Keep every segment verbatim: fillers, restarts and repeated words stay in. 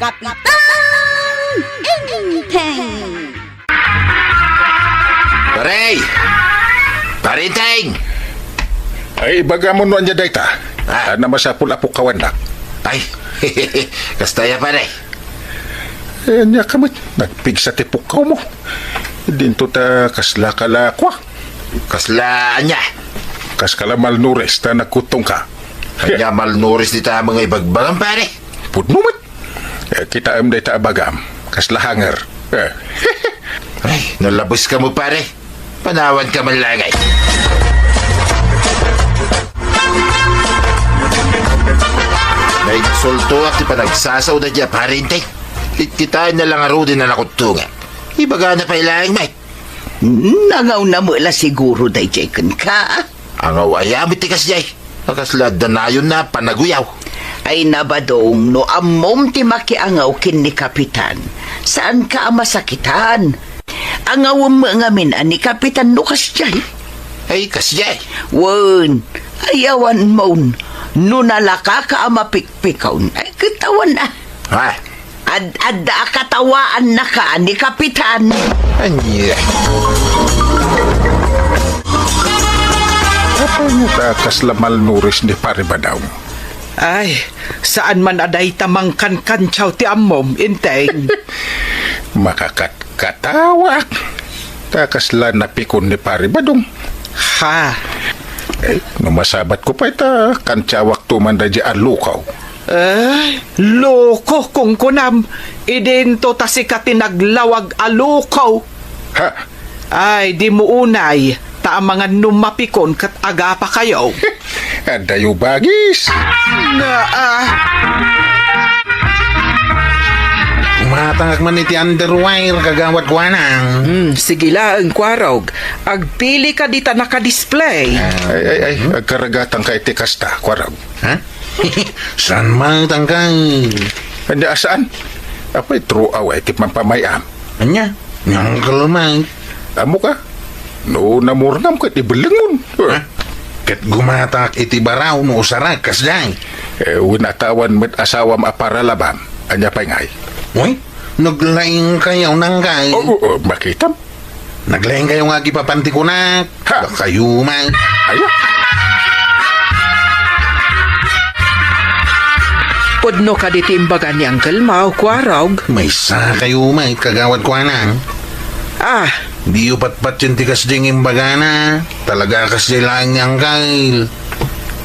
Kapitan Enteng! Pare! Pare Enteng! Ay, ibagam no ania dayta. Ah. Ah, na masapul a pukkawannak. Ay, kasta aya, pare. Eh, ania ka met, nagpigsa ti pukkawmo. Dinto ta kasla ka la kua. Kasla ania? Kas ka la malnourished ta nagkuttongka. Ania malnourished dita nga ibagbagam, pare? Pudno met. Eh, kitaem dayta a bagam. Kasla hanger. Eh. Ay, nalabeska met, pare. Panawanka man la ngay. Nainsultoak ti panagsasaoda dayta a pare Enteng. Kitkitaenna la ngaruden a nakuttongak. Ibagana pay laeng met. Nangawna met la siguro daydiay kenka. Angaw aya met ti kasdiay? A kasla adda nayonna a panaguyaw. Ay, Badong, no ammom ti makiangaw ken ni Kapitan, saanka a masakitan. Angawem met ngamin a ni Kapitan no kasdiay. Ay, kasdiay? Wen, ay, awan mon, no nalakaka a mapikpikaw, ay, ket awan a. Ha? Ad-adda a katawaannaka ni Kapitan. Ania? Apay nga ta kasla malnourished ni Pare Badong? Ay, saan man a dayta mangkankantiaw ti ammom, Enteng. Makakatkatawaak. Ta kasla napikon ni Pare Badong. Ha? Eh, no masabatko pay ta kantiawakto man daydiay a lukaw. Eh, loko, kunkunam. Idinto ta sika ti naglawag a loko. Ha? Ay, dimo unay, ta amangan no mapikon ket agapakayo. Adayo bagis. Naa. Umatangak man iti underwear, kagawad Kuanang. Hmm, sige laeng, Kuarog. Agpili ka dita naka-display. Ay, ay, ay, agkaragatangka iti kasta, Kuarog. Ha? Saan man, Uncle? Ania a saan? Apay, true away ti pampamay-am. Ania? Ni Uncle Mike? Ammoka? No namurngam ket ibellengmon. Ha? Ket gumatak iti baraw no usarak, kasdiay. Eh, wen a ta awan met asawam a paralabam. Ania pay ngay? Uy, naglaingkayo, Uncle. Oo, oo, makitam. Naglaingkayo nga agipapan ti kunak. Ha? Dakayo man. Aya? Pudno kadi ti imbaga ni Uncle Mau, Kuarog? Maysakayo met, kagawad Kuanang. Ah. Diyo patpatien ti kasdiay nga imbagana. Talaga kasdiay laeng ni Uncle.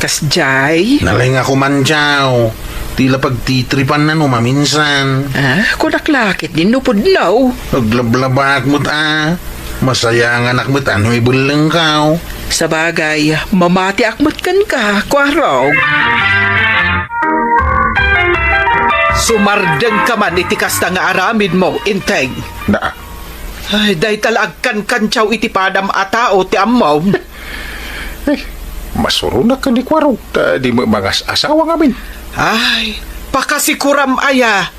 Kasdiay? Nalaing a kumantiaw. Ti la pagtitripanna no maminsan. Ah, kunak la ket dinno pudno. Aglablabaak met a. Masayanganak met a no ibellengkaw. Sabagay, mamatiak met kenka, Kuarog. Sumardengka man iti kasta nga aramidmo, Enteng. Naa. Ay, dayta la agkankantiaw iti padam a tao ti ammom. Eh, masuronak ken ni Kuarog, ta di met mangas-asawa ngamin. Ay, pakasikuram aya,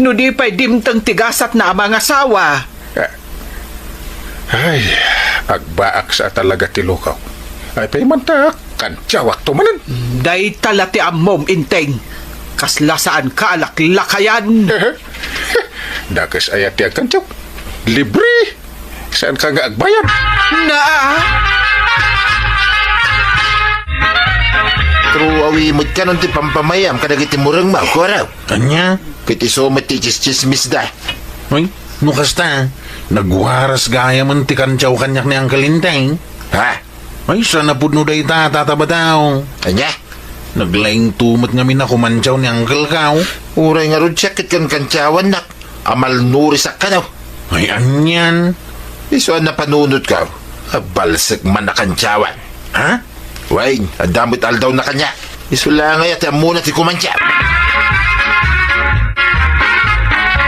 no di pay dimteng ti gasatna a mangasawa. Eh, ay, agbaak sa talaga ti lukaw. Ay, pay man ta, kantiawakto manen. Dayta la ti ammom, Enteng. Kasla saanka a laklakayan. Dakes aya ti agkantiaw? Libre! Saanka nga agbayad? Naa! True away met kanon ti pampamay-am kadagiti murengmo, Kuarog. Ania? Ket isu met ti tsistsismisda. Ay, no kasta, nagwaras gayamen ti kantiaw kaniak ni Uncle Enteng. Ha? Ay, saan a pudno dayta, Tata Badong. Ania? Naglaingto met ngamin a kumantiaw ni Uncle Kao. Uray ngarud siak ket kankantiawannak a malnourished kano. Ay, anian? Isu a napanunotko a balsek man a kantiawan. Ha? Wen, adda met aldawna kaniak. Isu la ngay a ti ammona ti kumantiaw.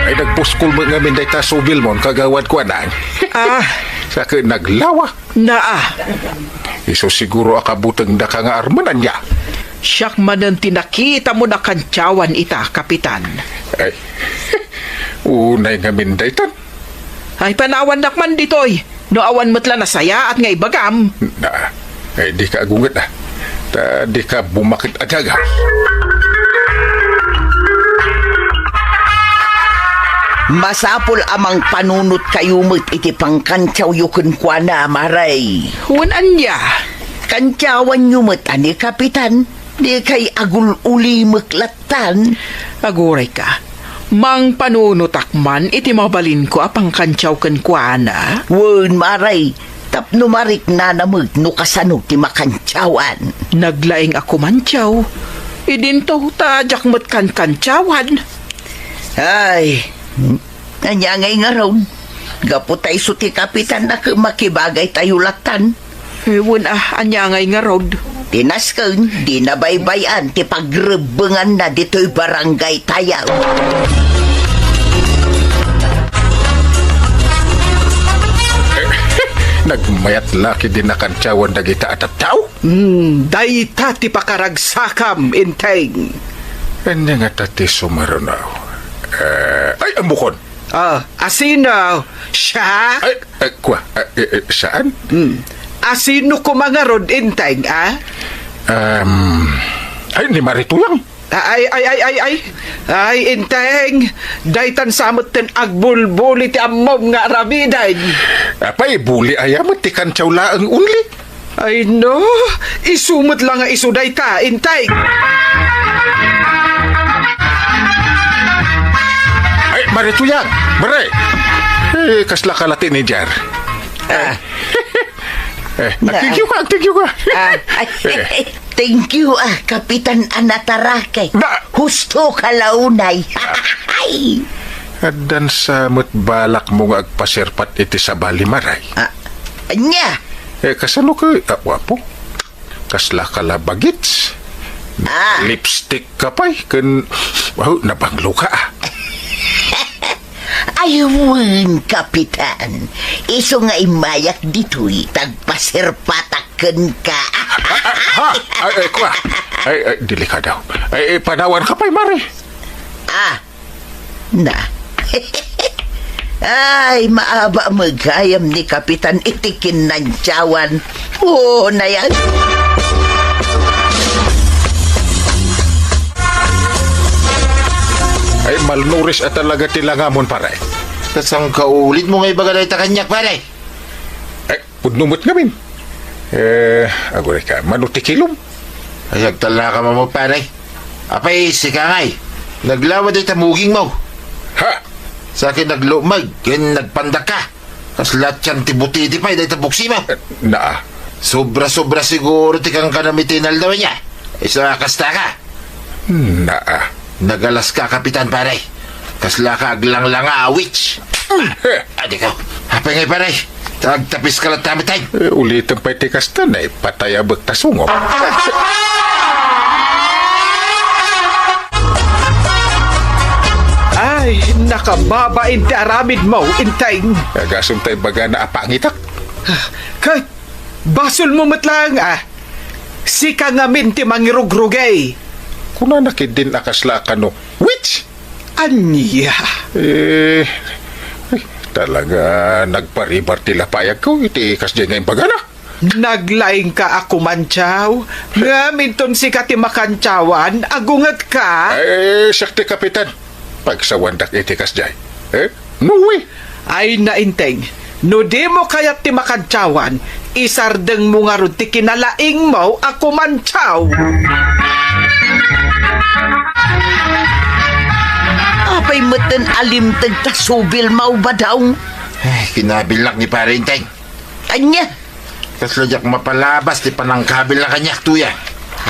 Ay, nagpuskol met ngamin dayta subilmon, kagawad Kuanang. Ah. Sa ket naglawa. Naa. Isu siguro a kabutengdaka nga armen, ania? Siak manen ti nakitamon a kantiawan ita, Kapitan. Ay, unay ngamin daytan. Ay, panawannak man ditoy, no awan met la nasayaat nga ibagam. Na, ay, dika agunget a. Ta dika bumakit a daga. Masapul a mangpanunotkayo met iti pangkantiawyo kenkuana, Mare. Wen ania? Kantiawanyo met a ni Kapitan. Dikay agul-ulimek lattan. Agurayka, mangpanunotak man iti mabalinko a pangkantiaw kenkuana. Wen, Mare, tapno mariknana met no kasano ti makantiawan. Naglaing a kumantiaw. Idinto ta diak met kankantiawan. Ay, ania ngay ngarud? Gapu ta isu ti Kapitan a makibagaytayo lattan. Eh, wen a, ania ngay ngarud? Ti nasken, di nabaybay-an ti pagrebbenganna ditoy barangay tayo. Nagmayat la ketdi nakantiawan dagita a tattao? Hmm, dayta ti pakaragsakam, Enteng. Ania ngata ti sumaruno? Eh, ay, ammokon. Ah, asino? Siak? Ay, ay, kua, ay, eh, eh, saan? Hmm. Asino koma ngarud, Enteng, a? Um, ay, ni Mare Tuyang. Ay, ay, ay, ay, ay. Ay, Enteng, daytan sa metten agbulbuli ti ammom nga aramiden. Apay, buli aya met ti kantiaw laeng only? Ay, no, isu met la nga isu dayta, Enteng. Ay, Mare Tuyang, Mare. Eh, kasla ka la teenager. Ah. Eh, thank you ka, thank you ka. Ah, ay, eh, thank you, ah, Kapitan a natarake. Na- Husto ka la unay. Addan sa met balakmo nga agpaserpat iti sabali, Mare? Ah, ania? Eh, kasano ka, ah, wapo? Kasla ka la bagits? Ah. Lipstick ka pay, ken, oh, nabanglo ka, ah. Ay, wen, Kapitan. Isu nga immayak ditoy, tagpaserpatak kenka. Ha? Ay, ay, kua. Ay, ay, delikado. Ay, ay, panawan ka pay, Mare. Ah, na. Ay, maaba met gayam ni Kapitan iti kinantiawan. Oo, na yan. Ay, malnourished a talaga ti langamon, pare. Kasano kaulitmo nga ibaga dayta kaniak, pare? Ay, pudno met ngamin. Eh, agurayka, mano ti kilom? Ay, agtalnaka mammo, pare. Apay, sika ngay, naglawa dayta mugingmo. Ha? Sa ket naglumeg ken nagpandakka. Kasla tian ti butiti pay dayta buksimo. Eh, naa. Sobra-sobra siguro ti kankanam iti inaldaw ania. Isu a kasta ka. Naa. Nagalaska, Kapitan, pare. Kasla ka aglanglanga a witch. Eh. Adi ka. Apay ngay, pare? Agtapis ka latta met, ay. Eh, ulitem pay ti kasta, naipatay a bek ta sungop. Ay, nakababain ti aramidmo, Enteng. Agasem ta imbagana a pangitak. Ket basolmo met laeng, a. Sika ngamin ti mangirugrugay. Kunana ketdin a kasla a kano, witch? Ania? Eh, ay, talaga nagparibar ti lapayagko iti kasdiay nga imbagana. Naglaingka a kumantiaw, ngem inton sika ti makantiawan, agungetka? Eh, siak ti kapitan. Pagsawandak iti kasdiay. Eh? No way! Ay, Enteng, no dimo kayat ti makantiawan, isardengmo ngarud ti kinalaingmo a kumantiaw. Apay metten a limteg ta subilmo, Badong? Ay, kinabilak ni Pare Enteng. Ania? Kasla diak mapalabas ti panangkabilna kaniak, Tuyang.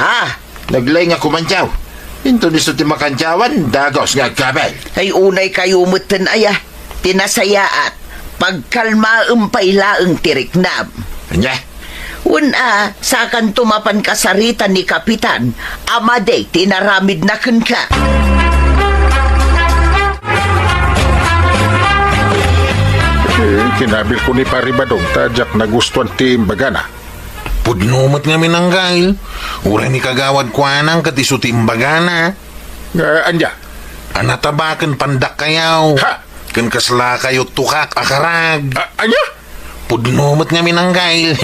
Ha? Naglaing a kumantiaw. Inton isu ti makantiawan, dagus nga agkabil. Ay, unaykayo metten aya. Ti nasayaat, pagkalmaem pay laeng ti riknam. Ania? Wen a, sakanto mapan kasarita ni Kapitan a madi ti inaramidna kenka. Eh, kinabilko ni Pare Badong ta diak nagustuan ti imbagana. Pudno met ngamin, Anggail. Uray ni Kagawad Kuanang ket isu ti imbagana. Ah, ania? A nataba ken pandakkayo. Ha? Ken kaslakayo tukak a karag. Ah, ania? Pudno met ngamin, Anggail.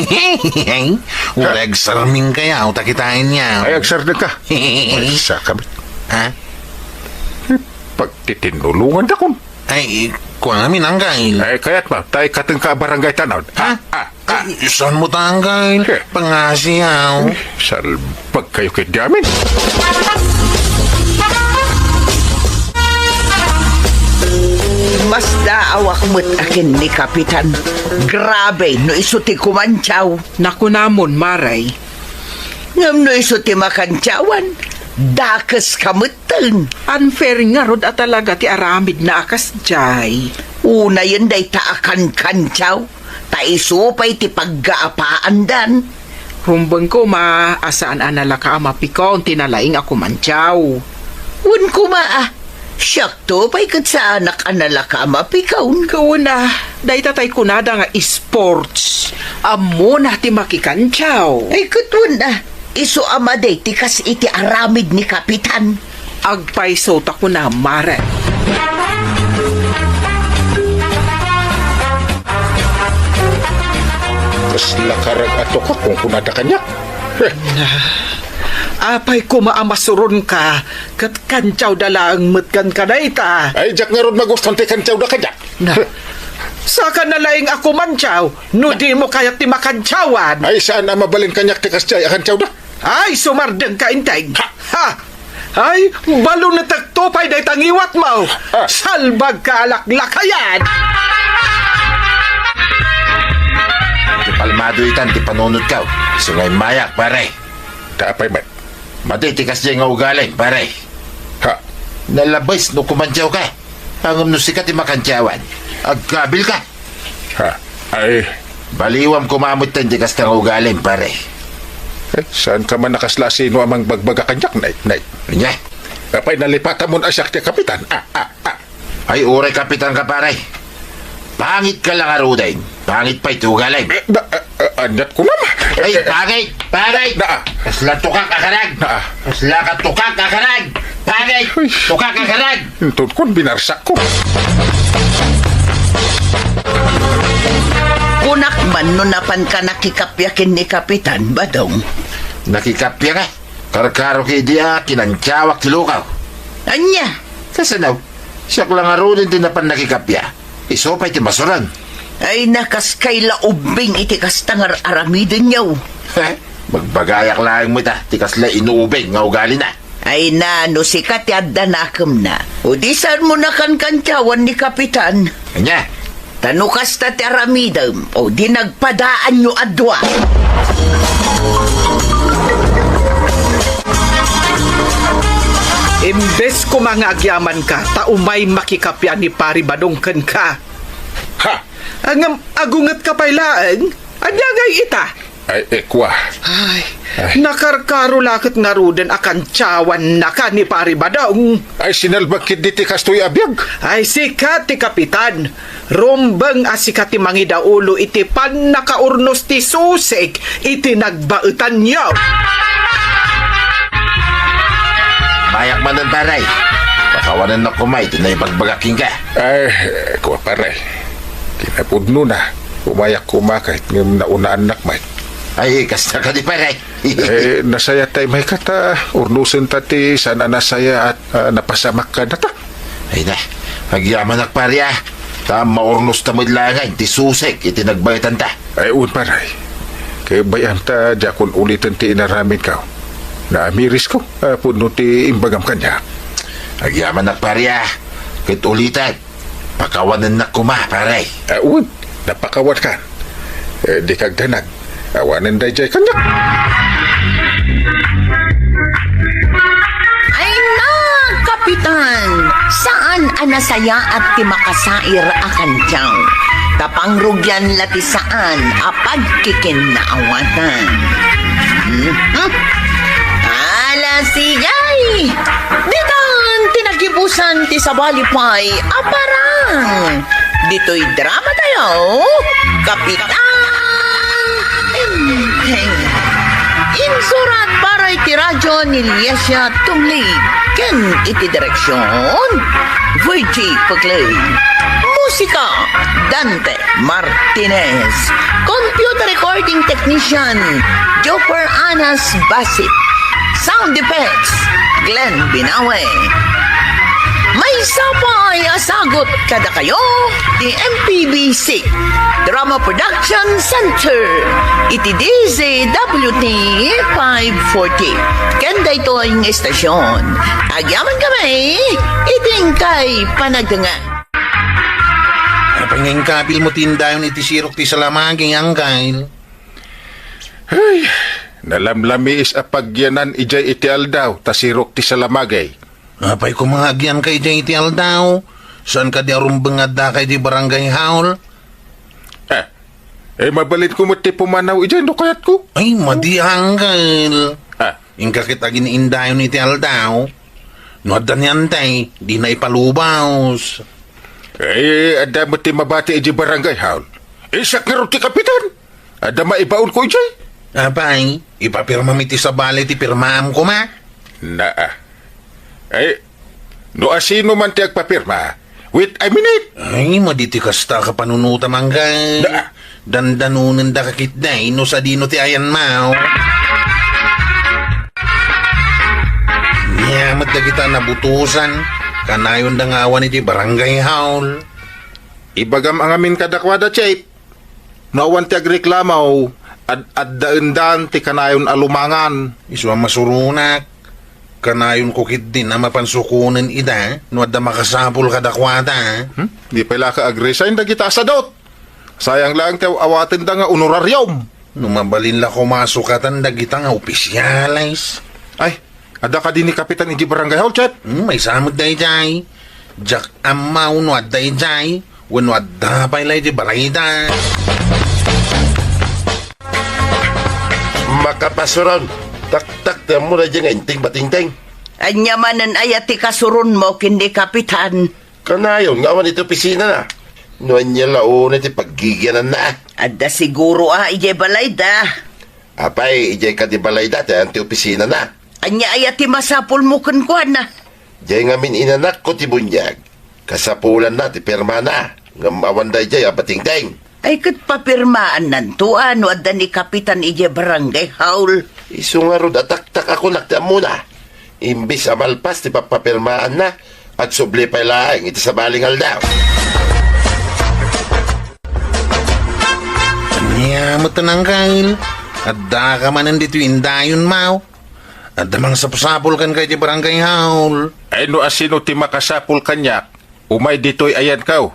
Uray agsarmingkayo ta kitaenyo. Ay, agsardengka. Ay, sakabit. Ha? Pagtitinnulongandakon. Ay, kuan amin, Anggail. Ay, kayat, ma'am. Tay, katengka a barangay tanod. Ha? Ah, ah. Ay, saan mo ta, Anggail? Eh. Pangasiaw. Eh, salbag kayo ket di amin. Masdaawak met a ken ni Kapitan. Grabe no isu ti kumantiaw. Nakunamon, Maray. Ngem no isu ti makantiawan, dakeska metten. Unfair ngarud a talaga ti aramidna a kasdiay. Unayen dayta a kankantiaw, ta isu pay ti paggaapaandan. Rumbeng koma a saan a nalaka a mapikaw ti nalaing a kumantiaw. Wen koma a, siakto pay ket saanak a nalaka a mapikaw. Ket wen a, dayta tay kunada nga sports, ammona ti makikantiaw. Ay, ket wen a, isu a madi ti kas iti aramid ni Kapitan. Agpayso ta kuna, Mare. Kasla karag a tukak, kunkunada kaniak. Eh. Apay koma a masuronka, ket kantiawda laeng met kenka dayta. Ay, diak ngarud magustuan ti kantiawda kaniak. Na, saka nalaing a kumantiaw, no dimo kayat ti makantiawan. Ay, saan a mabalin kaniak ti kasdiay a kantiawda? Ay, sumardengka, Enteng. Ha? Ha? Ay, balunetekto pay dayta ngiwatmo. Ah. Salbagka a laklakayan. Ti palmado itan ti panunotko. Isu nga immayak, pare. Ta apay met? Madi ti kasdiay nga ugalim, pare. Ha? Nalabes no kumantiawka. Ngem no sika ti makantiawan, agkabilka. Ha? Ay. Baliwam koma metten ti kasta nga ugalim, pare. Eh, saanka man a kasla a sino a mangbagbaga kaniak, Nay, Nay? Ania? Apay, nalipatamon a siak ti kapitan. Ah, ah, ah. Ay, uray kapitanka, pare. Pangitka la ngaruden. Pangit pay ti ugalim. Eh, na, eh, eh, aniat kunam? Ay, pangit! Pangit! Naa. Kasla tukak a karag! Naa. Kasla ka tukak a karag! Pangit! Uy. Tukak a karag! Inton kun binarsakko. Kunak man no napanka nakikappia ken ni Kapitan, Badong. Nakikappia nga? Karkarok idi a kinantiawak ti lukaw. Ania? Kasano? Siak la ngaruden ti napan nakikappia. Isu pay ti masuron. Ay, nakaskay la ubbing iti kasta nga ar-aramidenyo. He? Magbagayak laeng met a ti kasla inuubing nga ugalina. Ay na, no sika ti adda nakemna, o di saanmo nakankantiawan ni Kapitan. Ania? Ta no kasta ti aramidem, o di nagpadaanyo a dua. Imbes koma nga agyamanka, ta umay makikappia ni Pari Badong kenka. Ha? Ngem agungetka pay laeng? Ania ngay ita? Ay, eh, kua. Ay, Ay. Nakarkaro la ket ngaruden a kantiawannaka ni Pari Badong. Ay, sinalbag ketdi ti kastoy a biag. Ay, sika ti kapitan. Rumbeng a sika ti mangidaulo iti pannakaurnos ti susek iti nagbaetanyo. Mayak manen, pare. Pakawanennak koma iti naibagbagak kenka. Ay, kua, pare. Kinapudnona, umayak koma ket ngem naunaannak met. Ay, kasta kadi, pare. Eh, nasayaat tay maykat a urnosenta ti saan a nasayaat a napasamak kadata. Ay na, agyamanak, pare, a. Ta maurnosta met laengen ti susek iti nagbaetanta. Ay, wen, pare. Ket bay-am ta diakon uliten ti inaramidko. Naamirisko a pudno ti imbagam kaniak. Agyamanak, pare, a. Ket ulitek, pakawanennak koma, pare. Ah, wen, napakawankan. Eh, dika agdanag. Awanen daydiay kaniak. Ay na, Kapitan! Saan a nasayaat ti makasair a kantiaw? Ta pangrugian la ti saan a pagkikinnaawatan. Mhm. Ala, sigay! Ditan ti nagibusan ti sabali pay a parang. Ditoy drama tayo, Kapitan Enteng. Insurat para iti radyo ni Liesia Tumlig ken iti direksyon, Virgie Peclay. Musika, Dante Martinez. Computer recording technician, Joper Anas Basit. Sound effects, Glenn Binawe. Maysa pay a Got kadakayo ti M P B C Drama Production Center iti D Z W T five forty. Ken daytoy nga istasyon, agyaman kami iti inkay panagdengngeg. Apay nga inkapilmo ti indayon iti sirok ti salamagi, Angkal? Ay, nalamlamiis a pagyanan idiay iti aldaw ta sirok ti salamagi. Apay koma nga agyanka idiay iti aldaw? Saan kadi a rumbeng nga addaka idiay barangay hall? Ah, eh, mabalinko met ti pumanaw idiay no kayatko. Ay, madi, Angkal. Ah. Inka ket agin-indayon iti aldaw. No adda ni Antay, dina ipalubos. Eh, adda met ti mabati idiay barangay hall. Eh, siak ngarud ti kapitan. Adda maibaonko idiay. Apay, ipapirmam iti sabali ti pirmaam koma? Naa. Ay, no asino man ti agpapirma, wait a minute. Ay, madi ti kasta a kapanunotam, Angkal. Da- Dandanonendaka ketdi no sadino ti ayanmo. Nia met dagita a nabutosan, kanayonda nga awan iti barangay hall. Ibagam ngamin kadakuada, Chief. No awan ti agreklamo, ad-addaendan ti kanayon a lumangan. Isu a masuronak. Kanayonko ketdin a mapan sukonen ida no adda makasapul kadakuada. Hmm? Di pay la ka agresign dagita a sadot. Sayang laeng ti aw-awatenda nga honorarium. No mabalin la koma a sukatan dagita nga opisyales. Ay, adda kadi ni Kapitan idiay barangay hall, Chief? Hmm, maysa met daydiay. Diak ammo no adda idiay, wenno adda pay la idiay balayda. Makapasuron, taktak ti ammona idiay nga inting batingting. Ania manen aya ti kasuronmo ken ni Kapitan? Kanayon nga awan iti opisinana. No ania la unay ti paggigiananna? Adda siguro a idiay balayda. Apay, idiay kadi balayda ti ayan ti opisinana? Ania aya ti masapulmo kenkuana? Diay ngamin inanakko ti buniag. Kasapulanna ti pirmana, ngem awan daydiay a batingting. Ay ket papirmaannanto a no adda ni Kapitan idiay barangay hall. Isu ngarud a taktak a kunak ti ammona. Imbes a malpas ti pappapirmaanna, agsubli pay laeng iti sabali nga aldaw. Ania met, Angkal? Addaka manen ditoy indayonmo? Adda mangsapsapul kenka iti barangay hall. Ay, no asino ti makasapul kaniak, umay ditoy ayanko.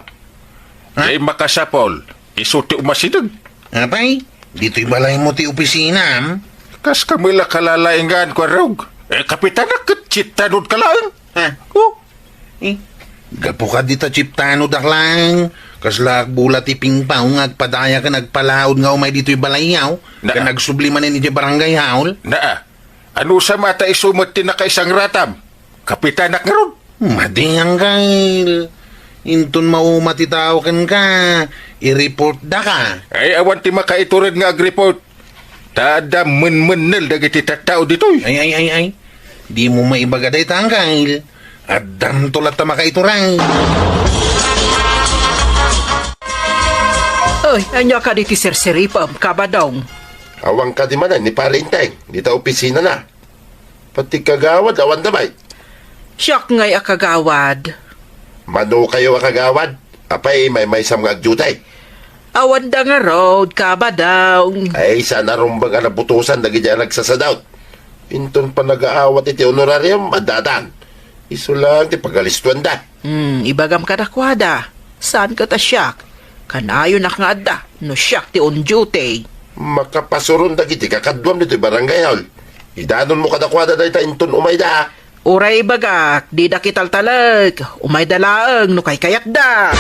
Ha? Diay makasapul, isu ti umasideg. Apay, ditoy balaymo ti opisinam? Kas kami la kalalaingan, Kuarog. Eh, kapitanak ket chief tanodka laeng. Ha? Oh. Eh, gapu kadi ta chief tanodak laeng, kasla agbula ti pingpong nga agpadaya ken agpalaod nga umay ditoy balayyo, Na- ken agsubli manen idiay barangay hall? Naa. Anusam a ta isu met ti nakaisangratam? Kapitanak ngarud. Madi, Angkal. Inton mauma ti tao kenka, i-report daka. Ay, awan ti makaiturod nga ag-report. Ta adda menmennel dagiti tattao ditoy. Ay, ay, ay, ay. Dimo maibaga dayta, Angkal. Addanto latta makaiturod. Ay, ania kadi ti sirsiripem, Kabadong? Awan kadi manen ni Pare Enteng, dita opisinana. Pati kagawad, awanda met. Siak ngay a kagawad. Mano kayo a kagawad? Apay, maymaysam nga agdiute? Awanda ngarud, Kabadong. Ay, saan a rumbeng a nabutosan dagiti a nagsasadot. Inton panagaawat iti honorarium, addadan. Isu laeng ti pagalistuanda. Hmm, ibagam kadakuada, saan ket a siak. Kanayonak nga adda no siak ti on duty. Makapasuron dagiti kakaduam ditoy barangay hall. Idanonmo kadakuada dayta inton umayda. Uray ibagak, dida kitaltalek. Umayda laeng no kaykayatda.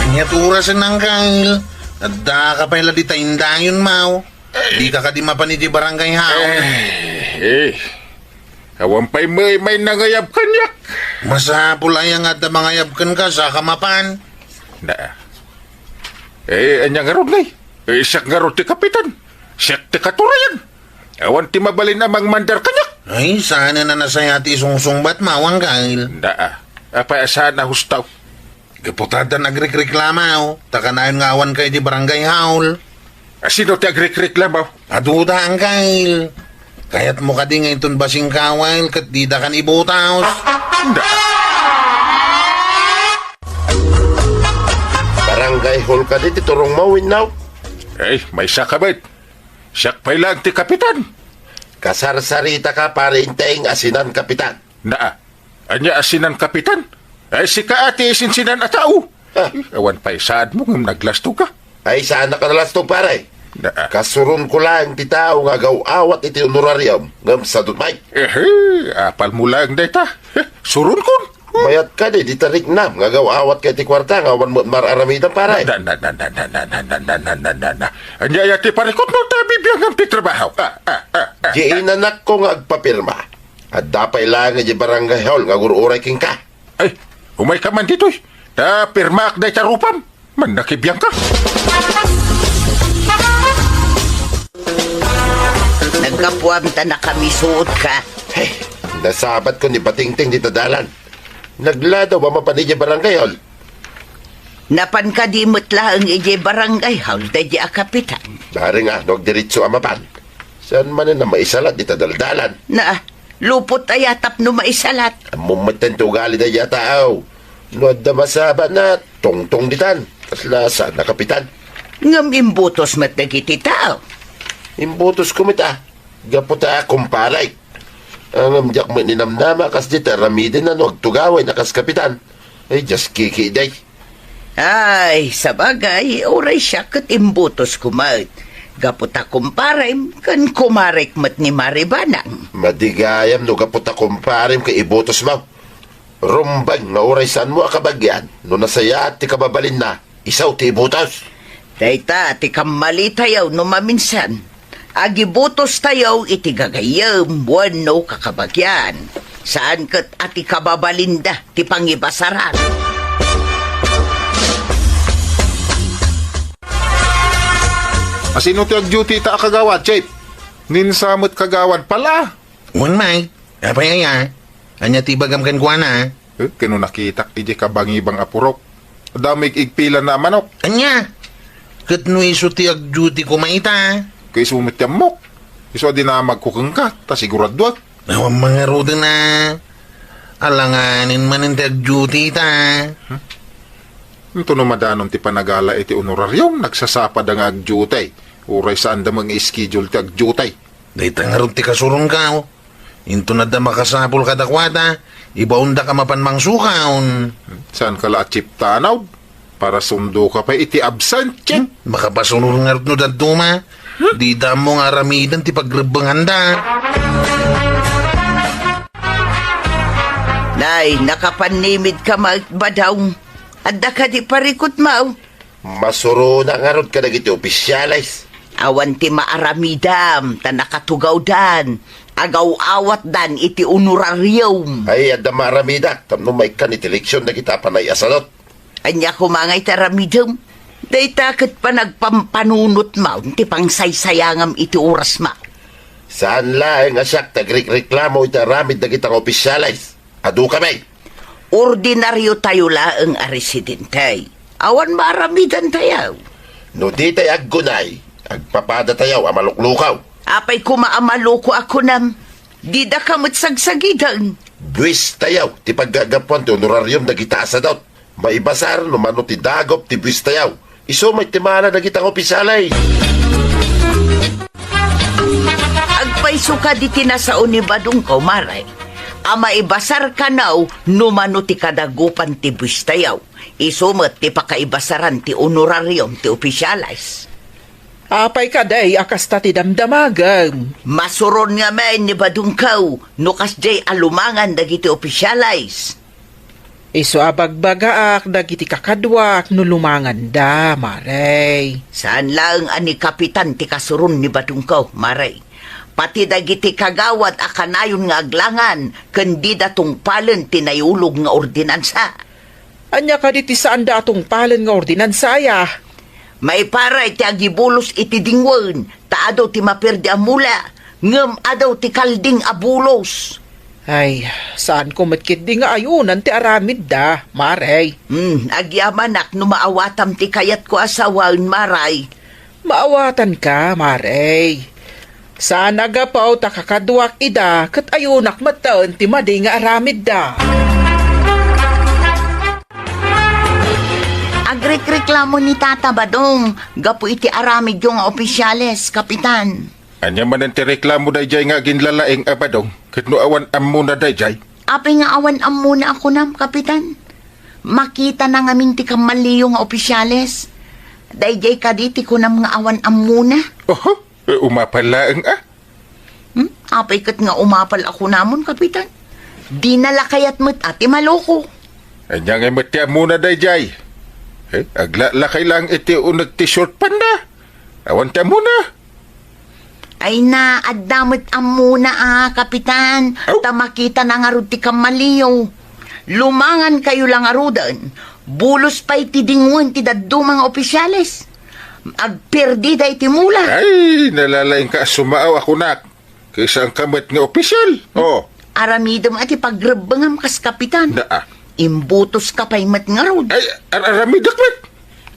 Ania ti orasen, Angkal? Addaka pay la dita indayonmo. Dika kadi mapan iti barangay hall? Eh, eh. Awan pay may, may nangayab kaniak. Masapul aya nga adda mangayab kenka, saka mapan? Na. Eh, ania ngarud, ngay? Eh, siak ngarud ti kapitan. Siak ti katurayan. Awan ti mabalin a mangmandar kaniak. Ay, saan a nasayaat ti isungsungbatmo, Angkal? Na. Apay a saan a hustaw? Gapu ta addan agrikreklamo, ta kanayon nga awanka iti barangay hall. Asino ti agrikreklamo? Aduda, Angkal. Kayatmo kadi nga inton basing ka, Wil, ket dida kan ibutos? Barangay hall kadi ti turongmo, Winnaw? Ay, maysa ka met. Siak pay laeng ti kapitan. Kasarsarita ka, Pare Enteng, asinan kapitan. Naa. Ania asinan kapitan? Ay, sika a ti sinsinan a tao. Ah. Awan pay saadmo ngem naglastog ka. Ay, saanak a nalastog, pare. Na, ah. Kasuronko laeng ti tao nga agaw-awat iti honorarium ngem sadut met. Ehe, apalmo laeng dayta. Eh, suronkon. Mayat kadi, dita riknam nga agaw-awat ka iti kuarta nga awan met mar-aramidan, pare. Na, na, na, na. Ania aya ti parikutmo ta bibiangam ti trabaho? Ah, ah, ah, ah. Di inanakko nga agpapirma. Adda pay laeng idiay barangay hall nga agur-uray kenka. Ay, umayka man ditoy. Ta pirmaak dayta rupam. Mannakibiangka. Naggapuam ta nakamisuotka. Hey, nasabatkon ni Batingting dita dalan. Nagladaw a mapan idiay barangay hall. Napan kadi met laeng idiay barangay hall daydi a kapitan. Bareng a, no agdiretso a mapan. Saan manen a maisalat dita daldalan? Na, lupot aya tapno maisalat. Ammom metten ti ugali daydi a tao. No adda masabatna, tungtong ditan. Kasla saan a kapitan. Ngem imbutos met dagiti tao. Imbutosko met a. Gapu ta kumpare. Ngem diak met ninamnama a kasdi ti aramidenna no agtugaway a kas kapitan. Ay, diak kikidi. Ay, sabagay, uray siak ket imbutosko met. Gapu ta kumparem ken kumarek met ni Mari Banang. Madi gayam no gapu ta kumparem ket ibutosmo. Rumbeng nga uray saanmo a kabagian no nasayaat ti kababalinna, isu ti ibutos. Dayta ti kammalitayo no maminsan. Agibutostayo iti gagayyem wenno kakabagian. Saan ket a ti kababalinda ti pangibasaran. Asino ti agduty ta a kagawad, Chief? Ninsa met kagawad pala. Wen, Mike. Apay aya? Ania ti ibagam kenkuana? Eh, ket no nakitak idiay kabangibang a purok. Adda met igpilanna a manok. Ania? Ket no isu ti agduty koma ita? Ket isu met ti ammok. Isu a dinamagko kenka, ta siguraduak. Awan mangaruden a. Alanganen manen ti agduty ita. Hmm? Intono madanon ti panagala iti honorarium, nagsasapada nga agduty. Uray saanda met nga schedule ti agduty. Dayta ngarud ti kasuronko. Inton adda makasapul kadakuada, ibaondaka mapan mangsukaon. Saanka la a chief ta anaw? Para sundoka pay iti absent, chief. Hmm? Makapasunor ngarud no dadduma. Hmm? Dida ammo nga aramiden ti pagrebbenganda. Nay, nakapannimidka met, Badong. Adda kadi parikutmo? Masuronak ngarud kadagiti opisyales. Awan ti maaramidam, ta nakatugawdan. Agaw-awatdan iti honorarium. Ay, adda maaramidak, tapno maikkan iti leksyon dagiti a panay a sadut. Ania koma ngay ti aramidem? Dayta ket panagpampanunotmo ti pangsaysayangam iti orasmo. Saan laeng a siak ti agrikreklamo iti aramid dagita nga opisyales. Adu kami. Ordinariotayo laeng a residente. Awan maaramidantayo. No ditay aggunay, agpapadatayo a maluklukaw. Apay koma a maluko a kunam? Didaka met sagsagiden. Buwestayo ti paggagapuan ti honorarium dagita a sadut. Maibasar no mano ti dagup ti buwestayo. Isu met ti mana dagita nga opisyales. Agpayso kadi ti nasao ni Badongko, Mare, a maibasar kano no mano ti kadagupan ti buwestayo. Isu met ti pakaibasaran ti honorarium ti opisyales. Apay kadi a kasta ti damdamagem? Masuron ngamin ni Badongko no kasdiay a lumangan dagiti opisyales. Isu a bagbagaak dagiti kakaduak no lumanganda, Mare. Saan laeng a ni Kapitan ti kasuron ni Badongko, Mare. Pati dagiti kagawad a kanayon nga aglangan ken dida tungpalen ti nayulog nga ordinansa. Ania kadi ti saanda a tungpalen nga ordinansa aya? Maiparay ti agibulos iti dingwen, ta adu ti maperdi a mula, ngem adu ti kalding a bulos. Ay, saanko met ketdi nga ayunan ti aramidda, Mare. Hmm, agyamanak no maawatam ti kayatko a sawen, Mare. Maawatanka, Mare. Saan a gapu ta kakaduak ida ket ayunak metten ti madi nga aramidda. Agrekreklamo ni Tata Badong gapu iti aramidyo nga opisyales, Kapitan. Ania manen ti reklamo daydiay nga aginlalaing a Badong ket no awan ammona daydiay? Apay nga awan ammona a kunam, Kapitan? Makitana ngamin ti kammaliyo nga opisyales. Daydiay kadi ti kunam nga awan ammona? Oho, e, umapal laeng a. Hmm? Apay ket nga umapal a kunamon, Kapitan? Dina la kayat met a ti maloko. Ania ngay met ti ammona daydiay? E, aglalakay laeng iti uneg ti short panda. Awan ti ammona. Ay na, adda met ammona a, Kapitan. Aw. Ta makitana ngarud ti kammaliyo. Lumangankayo la ngaruden. Bulos pay ti dingwen ti dadduma nga opisyales. Agperdida iti mula. Ay, nalalaingka a sumaaw a kunak. Kaysaanka met nga opisyal. Oh. Aramidem a ti pagrebbengam kas kapitan. Naa. Imbutoska pay met ngarud. Ay, ar-, aramidek met.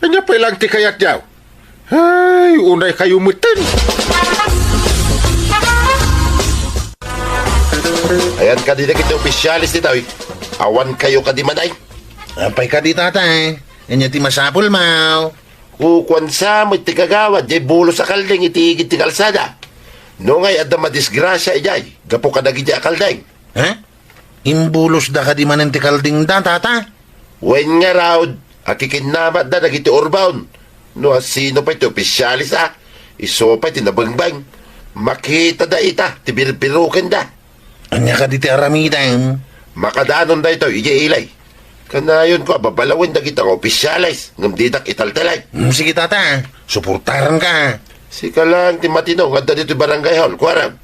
Ania pay laeng ti kayatyo? Ay, unaykayo metten. Ayan kadi dagiti opisyales ditoy. Awankayo kadi manay. Apay kadi, Tata? Ania ti masapul, maw? Kukuan sa met ti kagawad, diay bulos a kalding iti igid ti kalsada. No ngay adda madisgrasia idiay, gapu kadagiti a kalding. Ha? Imbulosda kadi manen ti kaldingda, Tata? Wen ngarud, akikinnamatda dagiti urbaon. No asino pay ti opisyales a, isu pay ti nabengbeng. Makitada ita ti birbirokenda. Ania kadi ti aramidem? Makadanon daytoy idiay ili. Kanayonko a babalawen dagita nga opisyales ngem didak italtalek. Hmm, sige, Tata. Suportaranka. Sika laeng ti matino nga adda ditoy barangay hall, kuarem.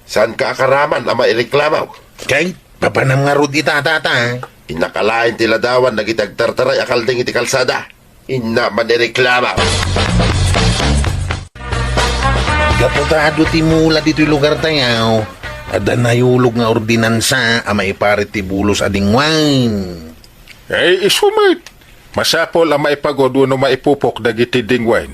Saanka a karaman a maireklamo. Kay, papanam ngarud ita, Tata. Innak alaen ti ladawan dagiti agtartaray a kalding iti kalsada. Innak man ireklamo. Gapu ta adu ti mula ditoy lugartayo, adda nayulog nga ordinansa a maiparit ti bulos a dingwen. Ay, isu met. Masapul a maipagud wenno maipupok dagiti dingwen.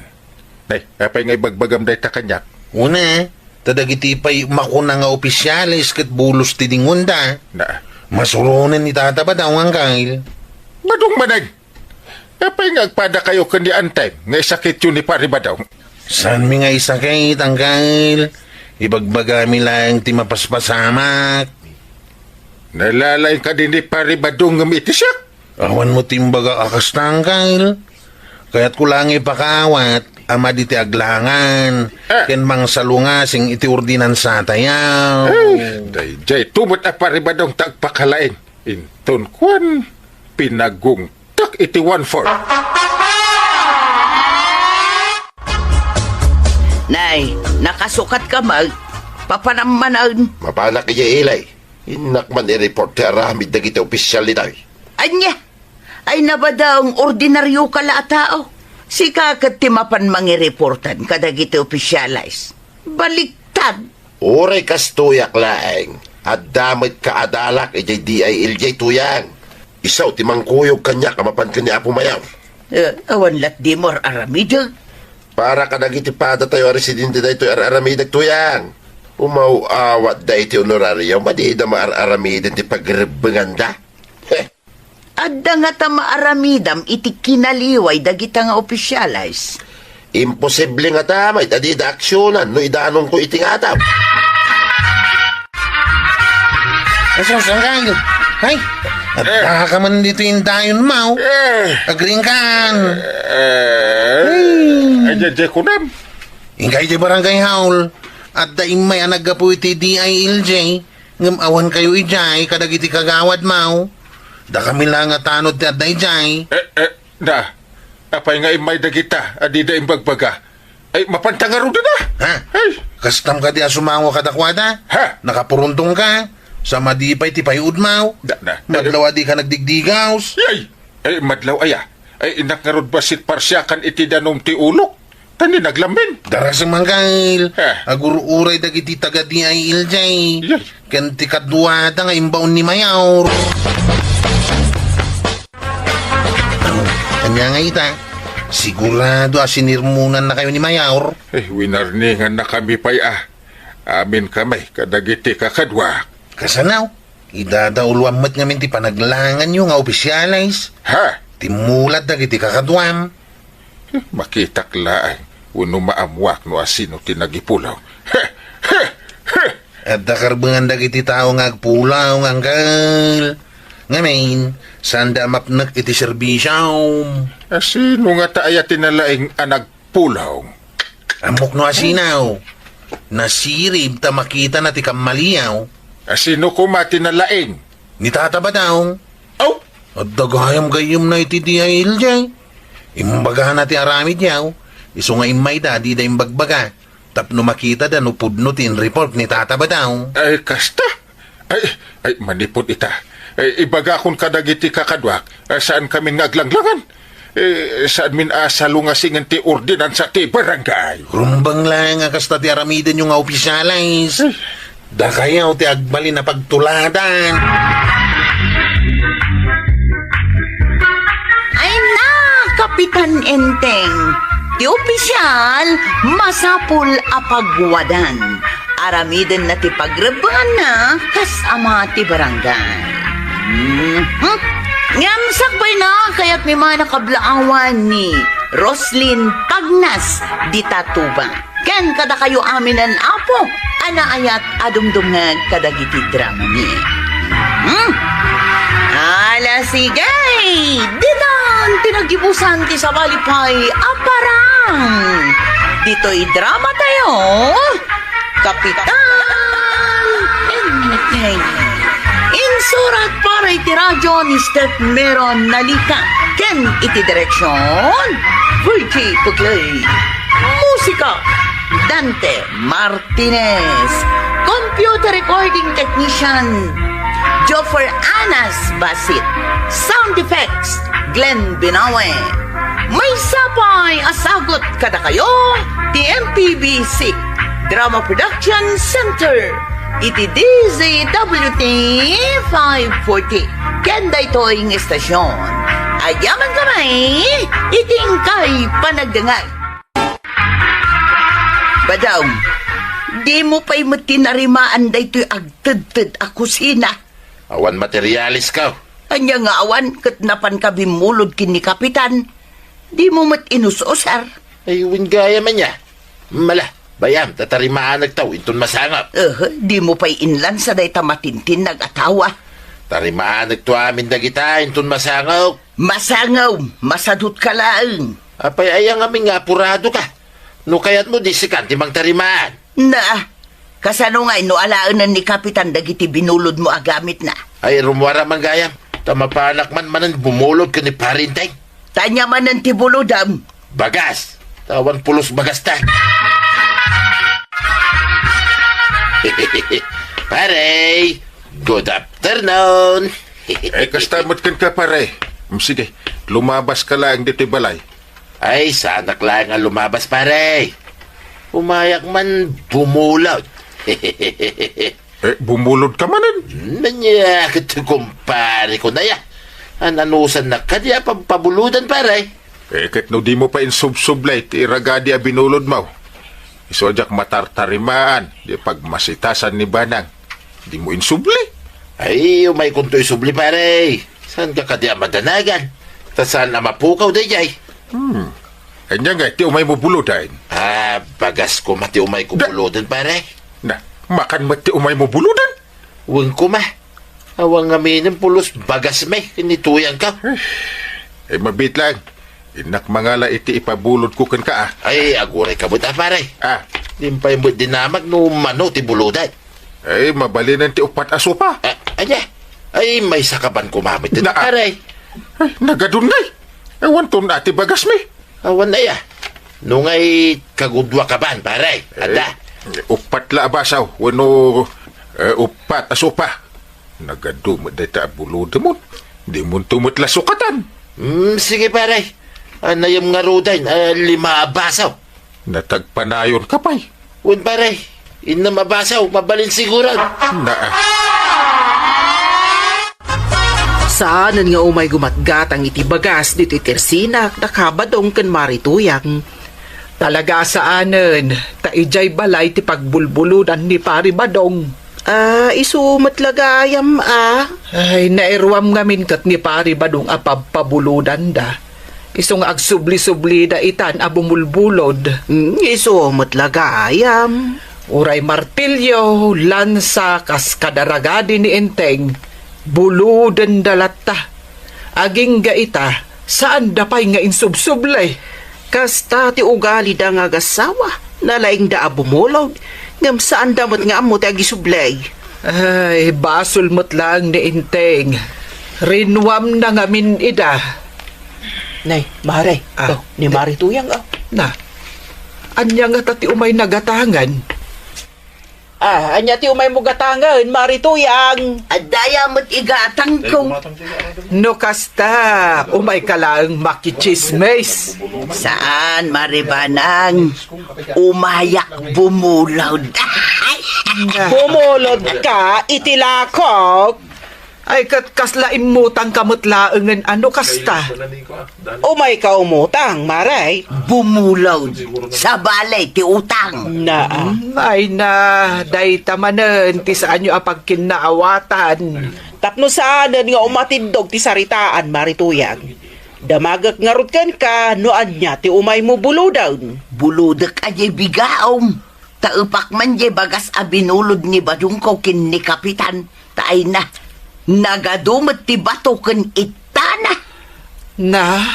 Nay, apay nga ibagbagam dayta kaniak? Una, ta dagiti pay makuna nga opisyales ket bulos ti dingwenda. Na. Masuronen ni Tata Badong, Angkel. Badong manen! Apay nga agpadakayo ken ni Antay nga isakityo ni Pari Badong? Saanmi nga isakit, Angkel. Ibagbagami laeng ti mapaspasamak. Nalalaing kadi ni Pari Badong ngem iti siak? Awan mo ti imbaga a kasta, Angkel. Kayatko laeng ipakaawat a madi ti aglangan Ah. ken mangsalungasing iti ordinansatayo. Ay, daydiay tumot a Pari Badong ta agpakalaing. Inton kuan, pinagungtak iti one four. Nay, nakasukat ka, Mag. Papanam manen. Mapanak idiay ili. Innak man i-report ti aramid dagiti opisyal ditoy. Ania? Ay, na Badong, ordinarioka la a tao. Sika ket ti mapan mangireportan kadagiti opisyales. Baliktad. Uray kastoyak laeng, adda met kaadalak idiay D I L J, Tuyang. Isu ti mangkuyog kaniak a mapan ken ni Apo Mayor. Eh, awan lat dimo ar-aramidek. Para kadagiti padatayo a residente daytoy ar-aramidek, Tuyang. Umaw-awatda iti honorario, madida maar-aramiden ti pagrebbenganda. Heh. Adda ngata maaramidam iti kinaliway dagita nga opisyales? Imposible ngata met a dida aksionan no idanonko iti ngataw. Asus, Angkel! Ay! Adda ka man ditoy indayon, maw? Eh. Agriingkan! Eh. Ay, diay, diay kunam. Inkay diay barangay hall. Adda immay a naggapu iti D I L J. Ngem awankayo idiay kadagiti kagawad, maw? Dakami la nga tanod ti adda idiay. Eh, eh, na, apay nga immay dagita a dida imbagbaga? Ay, mapanta ngaruden a? Ha? Ay. Kastam kadi a sumango kadakuada? Ha? Nakapuruntongka? Sa madi pay ti pay-od, maw? Da, da. Madlaw a dika nagdigdigaws? Yay! Ay, madlaw aya? Ay, innak ngarud bassit parsiakan iti danum ti ulok. Tan ni naglamin. Darasem, Angkel. Eh. Agur-uray dagiti taga D I L J. Yay. Ken ti kaduada nga imbaon ni Mayor. Ania nga ita? Sigurado a sinirmonannakayo ni Mayor? Eh, winarningannakami pay a. Amin kami kadagiti kakaduak. Kasano? Idadauluam met ngamin ti panaglanganyo nga opisyales. Ha? Timmulat dagiti kakaduam. Makitak laeng wenno maammuak no asino ti nagipulaw. Adda karbengan dagiti tao nga agpulaw, Uncle. Ngamin, saanda a mapnek iti serbisiom. Asino ngata aya ti nalaing a nagpulaw? Ammok no asino. Nasirib ta makitana ti kammaliaw. Asino koma ti nalaing? Ni Tata Badong. Aw! Adda gayam gayyemna iti D I L J. Imbagana ti aramidyo. Isu nga immayda, dida imbagbaga. Tapno makitada no pudno ti inreport ni Tata Badong. Ay, kasta? Ay, ay, manipud ita. Ay, ibagakon kadagiti kakaduak, ay, saan kamin nga aglanglangan. Eh, saanmin a salungasingen ti ordinansa ti barangay. Rumbeng laeng a kasta ti aramidenyo nga opisyales. Ay. Dakayo ti agbalin a pagtuladan. Ay na, Kapitan Enteng. Ti opisyal, masapul a pagwadan. Aramidenna ti pagrebbenganna kas ama ti barangay. Mhm. Ngem sakbayna, kayatmi man a kablaawan ni Roslyn Pagnas dita Tuba. Ken kadakayo aminen, Apo, a naayat a dumdumngeg kadagiti dramami. Hmm? Ala, sige! Ditan ti naggibusan ti sabali pay a parang. Ditoy drama tayo, Kapitan Enteng. Insurat para iti radyo ni Steph Meron Nalika ken iti direksyon, Virgie Puglay. Musika, Dante Martinez. Computer recording technician, Joffer Anas Basit. Sound effects, Glenn Binawe. Maysa pay a sagut kadakayo ti M P B C Drama Production Center iti D Z W T five forty. Ken daytoy nga istasyon, agyaman kami iti inkay panagdengngeg. Badong, dimo pay met tinarimaan daytoy agtedted a kusina. Awan materialis ka. Ania nga awan ket napanka bimmulod ken ni Kapitan? Dimo met inus-usar? Ay, wen gayam ania. Mala, bay-am, ta tarimaanekto inton masango. Eh, dimo pay inlansa dayta matintinnag a tawa. Tarimaanekto amin dagita inton masango. Masango, masadutka laeng. Apay aya ngamin nga apuradoka? No kayatmo, di sikan ti mangtarimaan. Na, kasano ngay no alaenen ni Kapitan dagiti binulodmo a gamitna? Ay, rummuar man gayam, ta mapanak man manen bumulod ken ni Pare Enteng. Ta ania manen ti bulodem? Bagas. Ta awan pulos bagasta. Pare, good afternoon. Ay, kasta met kenka, pare. Mm, sige, lumabaska laeng ditoy balay. Ay, saanak laeng a lumabas, pare. Umayak man bumulod. Eh, bumulodka manen? Ania ket, kumpare, kunam aya. An-anusannak kadi a pabpabulodan, pare? Eh, ket no dimo pay insubsublay ti iragadi a binulodmo, isu a diak matartarimaan di pagmasitasan ni Banang. Dimo insubli? Ay, umaykonto isubli, pare. Saanka kadi a madanagan? Ta saan a mapukaw daydiay. Hmm. Ania ngay ti umaymo buloden? Ah, bagas koma ti umayko Da- buloden, pare. Na, makan met ti umaymo buloden? Wen koma. Awan ngaminen pulos bagasmi ken ni tuyangko. Ay, mabiit laeng. Innak mangala iti ipabulodko kenka, a. Ay, agurayka met, a, pare. A. Dinak pay met dinamag no mano ti buloden. Ay, mabalinen ti uppat a sopa. A, ania? Ay, maysaka ban koma met, Na, a. pare. Ay, nagadun ngay. Awanto a ti bagasmi. Awan aya. No ngay kagudua ka ban, pare. Adda. Eh, uppat la a baso, wenno, eh, uppat a sopa. Nagadu met dayta a bulodemon. Dimonto met la sukatan. Mm, sige, pare. Anayem ngaruden a lima a baso. Natagpanayonka pay. Wen, pare. Innem a baso, mabalin siguro. Naa. Saanen nga umay gumatgatang iti bagas ditoy tersinak da Kabadong ken Mari Tuyang. Talaga saanen, ta idiay balay ti pagbulbulodan ni Pari Badong. Ah, isu met la gayam, ah. Ay, nairuam ngamin ket ni Pari Badong a pabpabulodanda. Isu nga agsubli-sublida itan a bumulbulod. Hmm, isu met la gayam. Uray martilyo, lansa, kas kadaragadi ni Enteng, bulodenda latta. Agingga ita, saanda pay nga insubsubli. Kasta ti ugalida nga agassawa. Nalaingda a bumulod, ngem saanda met nga ammo ti agisubli. Ay, basol met laeng ni Enteng. Rinuamna ngamin ida. Nay, Mare, Ah, oh, ni eh. Mare Tuyang, oh. Na, ania ngata ti umay nagatangan? Ah, ania ti umaymo gatangen, Mari Tuyang? Adda aya met igatangko. No kasta, umayka laeng makitsismis. Saan, Mari Banang. Umayak bumulod. Bumulod ka iti lakok? Ay, ket kasla immutangka met laengen a no kasta. Umayka umutang, Mare. Bumulod. Sabali ti utang. Naa. Hmm, ay na, dayta manen ti saanyo a pagkinnaawatan. Tapno saanen nga umatiddog ti saritaan, Mari Tuyang. Damagek ngarud kenka no ania ti umaymo buloden. Bulodek a diay bigaom. Taepak man diay bagas a binulod ni Badongko ken ni Kapitan, ta ay na, nagadu met ti bato ken ittana. Na,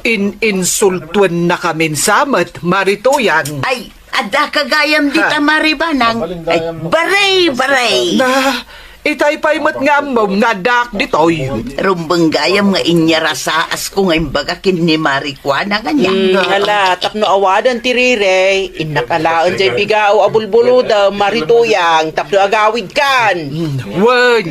in-insultuennakamin sa met, Mari Tuyang. Ay, adda ka gayam dita, Ha? Mari Banang. Ay, baray, baray. Na, itay pay met nga ammom nga addaak ditoy. Rumbeng gayam nga inyarasaas ko nga imbaga ken ni Mari Kuana nga niya. Hmm, hala, tapno awadan ti rirey, innak alaen diay bigao a bulbulodem, Mari Tuyang, tapno agawidkan. Hmm, wen,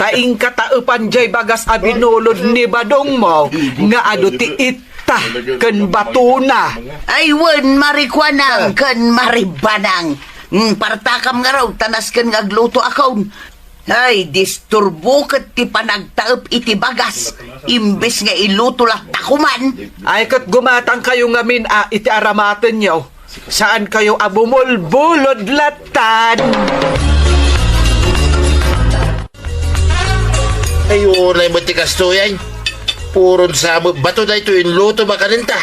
ta inka taepan diay bagas a binulod ni Badongmo nga adu ti itta ken batona. Ay, wen, Mari Kuanang Ah. ken Mari Banang. Hmm, partakam ngarud, ta nasken nga agluto akon. Ay, disturbo ket ti panagtaep iti bagas, imbes nga iluto latta koman. Ay, ket gumatangkayo ngamin a iti aramatenyo. Saankayo a bumulbulod lattan. Ay, unay met ti kastoy ay. Puron sa met bato daytoy inluto makanenta.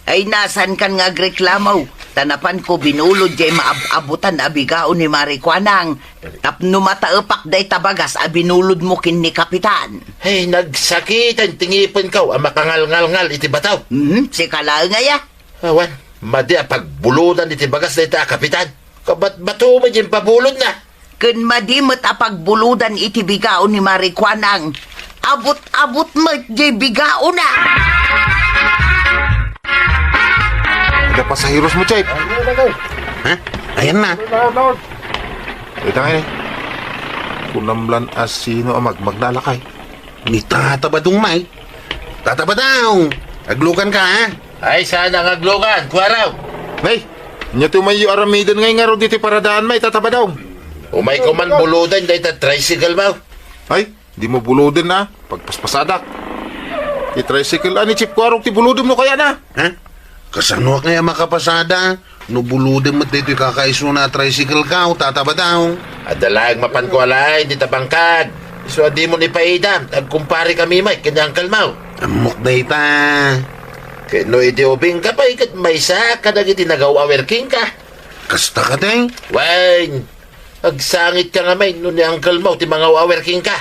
Ay, nasankan nga agreklamo, ta napanko binulod diay maab-abutan a bigao ni Mari Kuanang, tapno mataepak dayta bagas a binulodmo ken ni Kapitan. Ay, nagsakitan ti ngipenko a makangalngalngal iti bato. Mhm, sika laeng aya? Awan, madi a pagbulodan iti bagas dayta a Kapitan. Kabatbato met diay impabulodna. Ken madi met a pagbulodan iti bigao ni Mari Kuanang. Abut-abut met diay bigaona. Ada pasaheros mo, Chef? Ha? Ayan na. Ita nga ni. Kunam lan asino a magmagna a lakay. Ni Tata Badong may. Tata Badong! Aglukan ka, ha? Ay, saan nga aglukan, kuaraw? Ay, ania ti umayyo aramiden ngay ngarud iti paradaan may, Tata Badong? Umayko man buloden dayta tricycle mo. Ay, dimo buloden a. Pagpaspasadak. Ti tricycle a ni Chef Kuarog ti bulodem no kayatna. Ha? Kasanoak ngay a makapasada? No bulodem met daytoy kakaisuna a tricycle ko, Tata Badong. Adda laeng mapanko a laeng dita bangkag. Isu a dimon ipaidam, agkumpare kami met ken ni Uncle Mau. Ammok dayta. Ken no idi ubing ka pay ket maysa kadagiti nagaw-awer kenka. Kasta kadi? Wen, agsangit ka ngamin no ni Uncle Mau ti mangaw-awer kenka.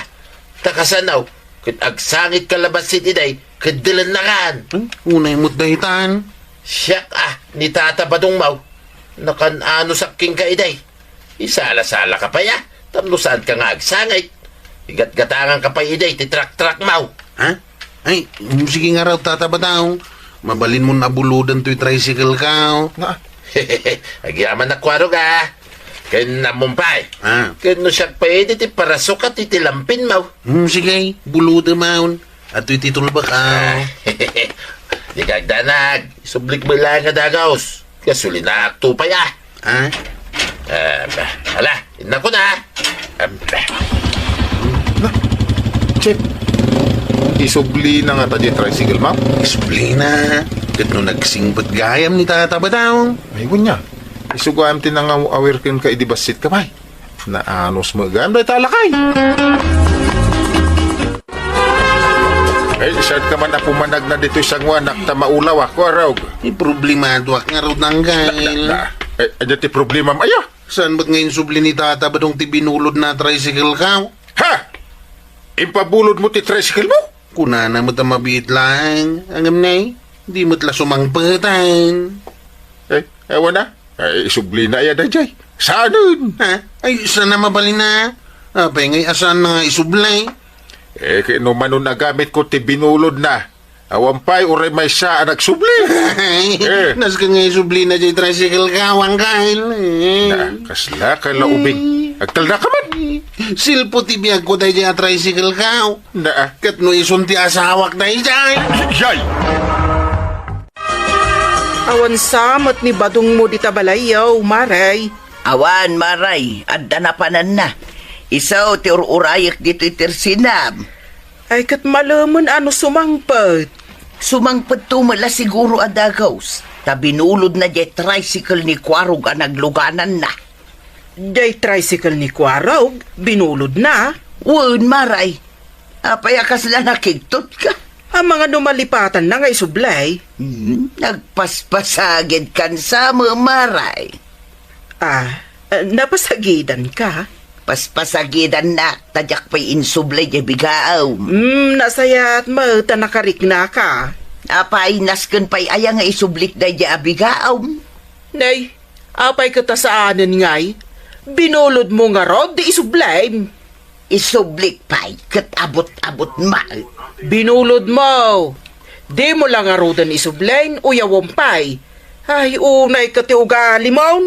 Ta kasano, ket agsangit ka labasit iday, ket dilennakan. Hmm? Unay met daytan. Siak a, ni Tata Badong Mau, nakan-anosak kenka iday. Isala-sala ka pay a, tapno saan ka nga agsangit. Igatgatangan ka pay iday ti trak-trak mo. Ha? Ay, mm, sige ngarud, Tata Badong. Mabalin mon a buloden toy tricycle ko. Nga. Agyaman a kuarog a. Ken ammom pay. Ah. Ken no siak pay idi ti parasukat iti lampin mo. Hmm, sige, bulodem maon. Atoy ti tulbak, ah. Di ka agdanag. Isublik mo lang nga dagos. Gasolinaak to pay, ah. Ah? Eh, ala, inna ko na. Em, Na, Chef, isublina ngata di tricycle, ma'am? Isublina. Ket no nagsingpet gayam ni Tata Badong? Ay, wen nia. Isu gayam ti nangaw-awir kenka idi bassit ka, bay. Naanus met gayam dayta a lakay. Ay, saan ka man a pumanagna ditoy sanguanak ta maulaw ako, Arog? Ay, problemadoak ngarud, Angkel. Da, da, da. Ay, ania ti problemam aya? Saan met nga insubli ni Tata Badong ti binulodna a tricycle-ko? Ha? Impabulodmo ti tricycle-mo? Kunana met a mabiit laeng, ngem nay, di met la sumangpeten. Eh, awan a. Ay, isublina aya daydiay. Saanen? Ha? Ay, saan a mabalin a? Apay ngay a saanna nga isubli? Eh, ket no manon a gamitko ti binulodna, awan pay uray maysa a nagsubli. Ay, eh, nasken nga isublina diay tricycle-ko, Angkel. Eh. Na, kasla ka la ubing. Eh. Agtalna ka man. Silpo ti biagko daydiay a tricycle-ko. Na, ah. Ket no isun ti asawak daydiay. Yay! Awan sa met ni Badongmo dita balayyo, Mare. Awan, Mare, adda napananna. Isu ti ur-urayek ditoy tersinam. Ay, ket malemen a no sumangpet. Sumangpetto met la siguro a dagus, ta binulodna diay tricycle ni Kuarog a naglugananna. Diay tricycle ni Kuarog, binulodna? Wen, Mare. Apay a kasla nakigtotka? Amangan no malipatanna nga isubli. Hmm, nagpaspasagidkan sa, Mare. Ah, eh, napasagidanka? Paspasagidannak, ta diak pay insubli diay bigaam. Hmm, nasayaat met ta nakariknaka. Apay, nasken pay aya nga isublik daydiay a bigaam? Nay, apay ket a saanen ngay? Binulodmo ngarud ti isublim. Isublik pay ket abut-abut met. Binulodmo. Dimo la ngaruden isublin, uyawem pay. Ay, unay ket ti ugalimon.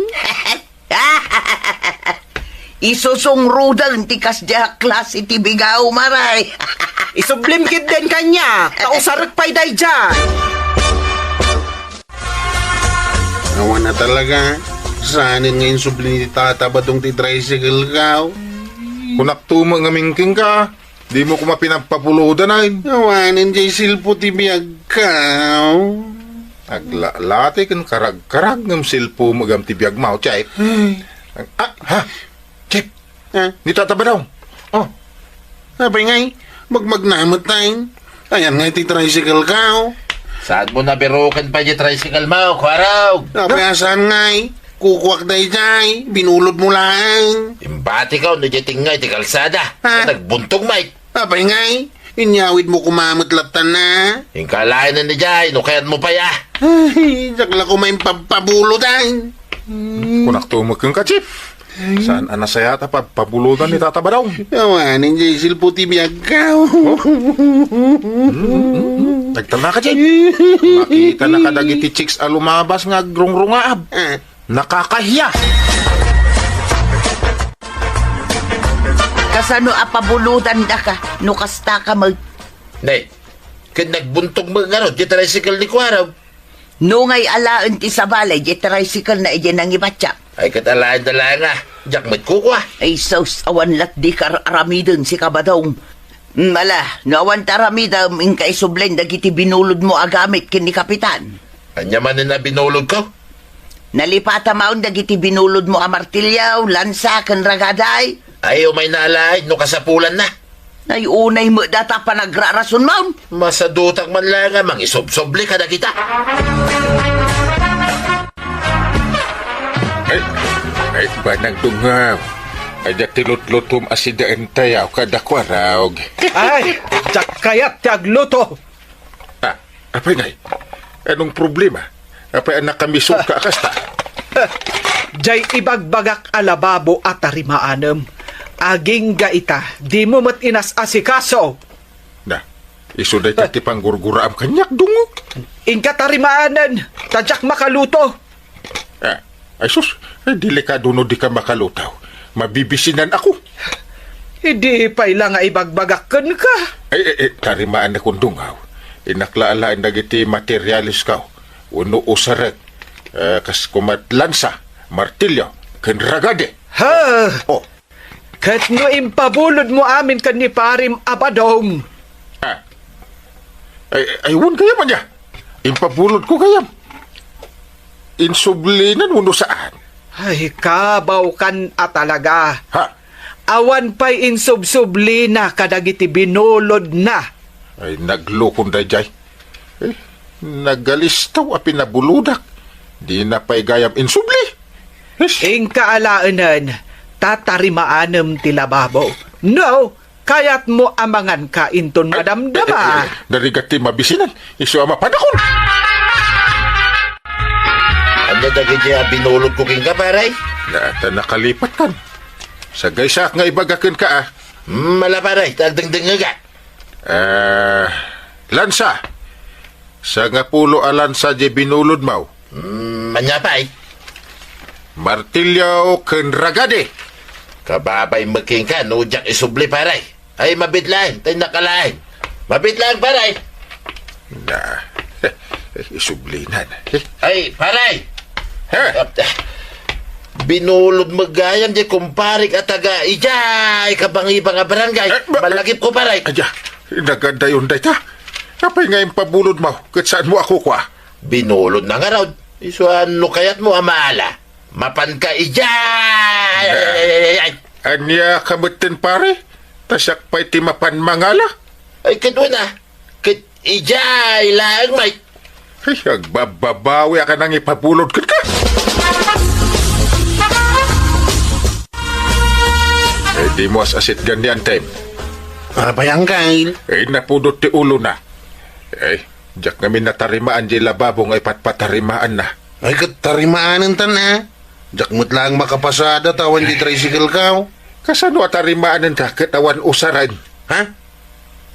Isusungroden ti kasdiay a klase ti bigaam, Mare. Isublim ketdin kaniak, ta usarek pay daydiay. Awan a talaga. Saanen nga insubli ni Tata Badong ti tricycle-ko? Kunakto met ngamin kenka, dimo koma pinapabulodan, ay. Awanen diay silpo ti biagko. Aglalati ken karagkarag ngem silpo met gayam ti biagmo, Chep. Ay. Ah, ha? Chep, Ha? Ni Tata Badong. Oh. Apay ngay, magmagna met tayo. Ayan ngay ti tricycle-ko. Saanmo nabiruken pay ti tricycle-mo, Kuarog? Apay a saan ngay? Kukuak daydiay, binulodmo laeng. Imbatiko no diay tingngay ti kalsada. Ha? Nagbuntog met. Apay ngay, inyawidmo koma met lattan a. Inka laeng daydiay, no kayatmo pay a. Ay, diak la koma impapabulodan. Kunakto met kenka, Chep. Saan a nasayaat a pagpabulodan ni Tata Badong? Awanen diay silpo ti biagko. Oh? Mm, mm, mm. Nagtalna ka, Chep. Makitana kadagiti chicks a lumabas nga agrungrungaab. Ah. Nakakahiya. Kasano a pabulodandaka no kasta ka met? Nay, ket nagbuntog met ngarud ti tricycle ni Kuarog. No ngay alaen ti sabali, diay tricycle-na idiay nangibatiak. Ay, ket alaenda laeng a, diak met kukua. Ay, sus, awan lat dika ar-aramiden, sika Badong. Mm, ala, no awan ti aramidem, inka isublin dagiti binulodmo a gamit ken ni Kapitan. Ania manen a binulodko? Nalipatamaon dagiti binulodmo a martilyo, lansa, ken ragada. Ay, umayna alaen no kasapulanna. Ay, unay met dayta panagrarasonmon. Masadutak man laeng a mangisubsobli kadagita. Ay, ay, banag dungaw. Ay, da ti lutlutom a sidaentayaw kada Kuarog. Ay, diak kayat ti agluto. Ah, apay ngay? Anong problema? Apay a nakamisurka a kasta? Diay ibagbagak a lababo a tarimaanem. Agingga ita, dimo met inas-asikaso. Na, isu dayta ti panggurguraam kaniak, Dungog. Inka tarimaanen, ta diak makaluto. Ah, ay sus, ay delikado no dika makaluto. Mabibisinan ako. Idi pay la nga ibagbagak kenka. Ay, ay, ay, tarimaan na kundungaw. Inakla alaen dagiti materialesko. Wenno usarek. Eh, kas kumat lansa, martilyo, ken ragade. Ha! Oh. Ket no impabulodmo amin ken ni Parim a Badong. Ah. Ay, ay, wen kaya man ya. Impabulodko gayam. Insublinan wenno saan? Ay, kabawkan a talaga. Ha? Awan pay insubsublina kadagiti binulodna. Ay, naglukon daydiay. Eh, nagalistaw a pinabulodak. Dina pay gayam insubli. Ish. Inka alaenen, ta tarimaanem ti lababo. No, kayatmo a manganka inton madamdama. Ay, ay, ay, narigat ti mabisinan. Isu a mapadakon. Ania dagiti a binulodko kenka, pare? Data nakalipatkan. Sagaysaak nga ibaga kenka, a. Hmm, ala, pare, ta agdengdengngegak. Eh, lansa. Sangapulo a lansa diay binulodmo. Hmm, ania pay? Martilyo ken ragadi. Kababain met kenka no diak isubli, pare. Ay, mabiit laeng, ta innak alaen. Mabiit laeng, pare. Na, isublinan. Ay, pare. Ha? Binulod met gayam diay kumparek a taga idiay kabangibang a barangay. Eh, ba- Malagipko, pare. Ania, nagadayon dayta. Apay nga impabulodmo, ket saanmo a kukua? Binulodna ngarud. Isu a no kayatmo a maala, mapanka idiay. Ay, ay, ay, ay, ay. Ania ka metten, pare? Ta siak pay ti mapan mangala? Ay, ket wen a. Ket idiay laeng met. Ay, agbabbabawiak a nangipabulod kenka. Ay, dimo as-asitgan ni Antim. Apay, Angkel? Ay, napudot ti ulona. Ay, diak ngamin natarimaan diay lababo nga ipatpatarimaanna. Ay, ket tarimaanenta a. Diak met laeng makapasada ta awan diay tricycle-ko. Kasano a tarimaanenta ket awan usaren? Ha?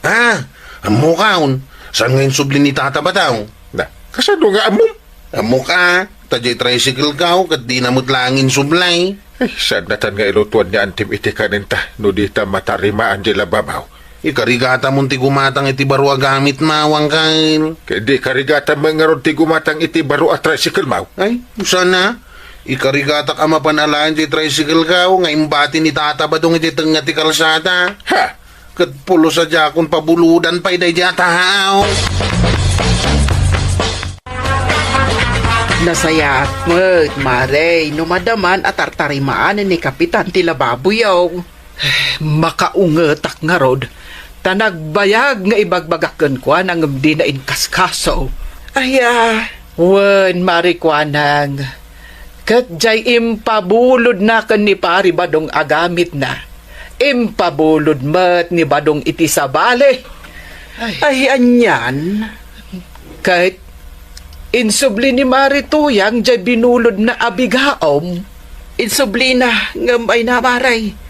Ah, ammokon. Saan nga insubli ni Tata Batang? Na, kasano nga ammom? Ammok a, ta diay tricycle-ko ket dina met laeng insubli. Ay, saannatan nga ilutuan ni Antim iti kanenta no dita matarimaan diay lababo. Ikarigatamon ti gumatang iti baro a gamitmo, Angkel. Ket di ikarigatam ngarud ti gumatang iti baro a tricycle-mo? Ay, saan a? Ikarigatak a mapan alaen diay tricycle-ko nga imbati ni Tata Badong iti tengnga ti kalsada. Ha? Ket pulos a diakon pabulodan pay daydiay a tao. Nasayaat met, Mare, no madaman a tartarimaanen ni Kapitan ti lababoyo. Makaungetak ngarud, ta nagbayag nga ibagbagak kenkuana ngem dina inkaskaso. Aya, wen, Mare Kuanang, ket diay impabulodna ken ni Pari Badong a gamitna. Impabulod met ni Badong iti sabali. Ay. Ay, anian? Ket insubli ni Mari Tuyang diay binulodna a bigaom. Insublina, ngem ay na, Mare.